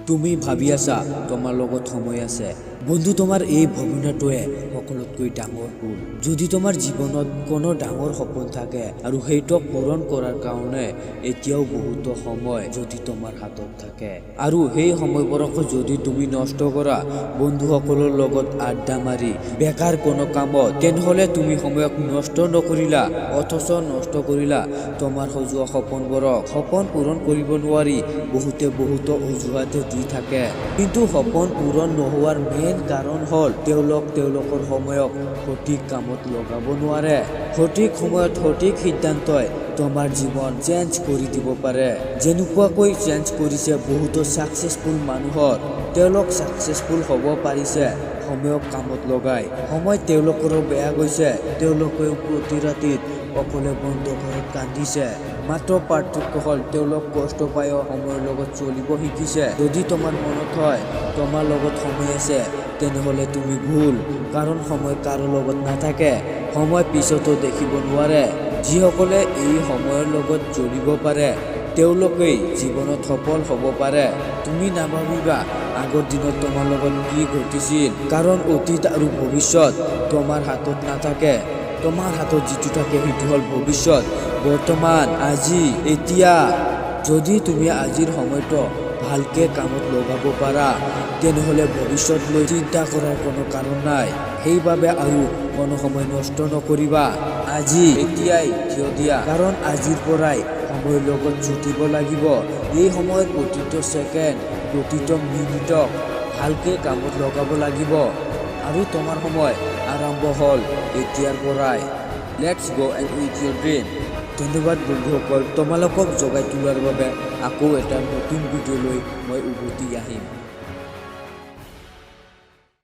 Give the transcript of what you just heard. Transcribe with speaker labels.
Speaker 1: তুমি ভাবি আছা তোমাৰ লগত সময় আছে। বন্ধু, তোমাৰ এই ভাৱনাটোৱে সকলোতকৈ ডাঙৰ ভুল। যদি তোমাৰ জীৱনত কোনো ডাঙৰ সপোন থাকে আৰু সেইটোক পূৰণ কৰাৰ কাৰণে এতিয়াও বহুতো সময় যদি তোমাৰ হাতত থাকে আৰু সেই সময়বোৰকো যদি তুমি নষ্ট কৰা বন্ধুসকলৰ লগত আড্ডা মাৰি, বেকাৰ কোনো কামত, তেনেহ'লে তুমি সময়ক নষ্ট নকৰিলা, অথচ নষ্ট কৰিলা তোমাৰ সজোৱা সপোনবোৰক। সপোন পূৰণ কৰিব নোৱাৰি বহুতে বহুতো অজুহাতে দি থাকে। কিন্তু সপোন পূৰণ নোহোৱাৰ মেইন কাৰণ হ'ল তেওঁলোক তেওঁলোকৰ সময়ক সঠিক কামত লগাব নোৱাৰে। সঠিক সময়ত সঠিক সিদ্ধান্তই তোমাৰ জীৱন চেঞ্জ কৰি দিব পাৰে, যেনেকুৱাকৈ চেঞ্জ কৰিছে বহুতো ছাকচেছফুল মানুহৰ। তেওঁলোক ছাকচেছফুল হ'ব পাৰিছে সময়ক কামত লগাই। সময় তেওঁলোকৰো বেয়া গৈছে। তেওঁলোকেও প্ৰতি ৰাতিত অকলে বন্ধ ঘৰত কান্দিছে। মাত্ৰ পাৰ্থক্য হ'ল তেওঁলোক কষ্ট পায়ো সময়ৰ লগত চলিব শিকিছে। যদি তোমাৰ মনত হয় তোমাৰ লগত সময় আছে, তেনেহ'লে তুমি ভুল। কাৰণ সময় কাৰো লগত নাথাকে। সময় পিছতো দেখিব নোৱাৰে। যিসকলে এই সময়ৰ লগত চলিব পাৰে, তেওঁলোকেই জীৱনত সফল হ'ব পাৰে। তুমি নাভাবিবা আগৰ দিনত তোমাৰ লগত কি ঘটিছিল, কাৰণ অতীত আৰু ভৱিষ্যত তোমাৰ হাতত নাথাকে। তোমাৰ হাতত যিটো থাকে, সেইটো হ'ল ভৱিষ্যত, বৰ্তমান, আজি, এতিয়া। যদি তুমি আজিৰ সময়টো ভালকে কামত লগাব পাৰা, তেনেহ'লে ভৱিষ্যত লৈ চিন্তা কৰাৰ কোনো কাৰণ নাই। সেইবাবে আৰু কোনো সময় নষ্ট নকৰিবা। আজি এতিয়াই থিয় দিয়া, কাৰণ আজিৰ পৰাই সময়ৰ লগত যুঁজিব লাগিব। এই সময়ৰ প্ৰতিটো ছেকেণ্ড, প্ৰতিটো মিনিটক ভালকে কামত লগাব লাগিব আৰু তোমাৰ সময় আৰম্ভ হ'ল এতিয়াৰ পৰাই। Let's go and with your dream. ধন্যবাদ বন্ধুসকল, তোমালোকক জগাই তোলাৰ বাবে। আকৌ এটা নতুন ভিডিঅ' লৈ মই উভতি আহিম।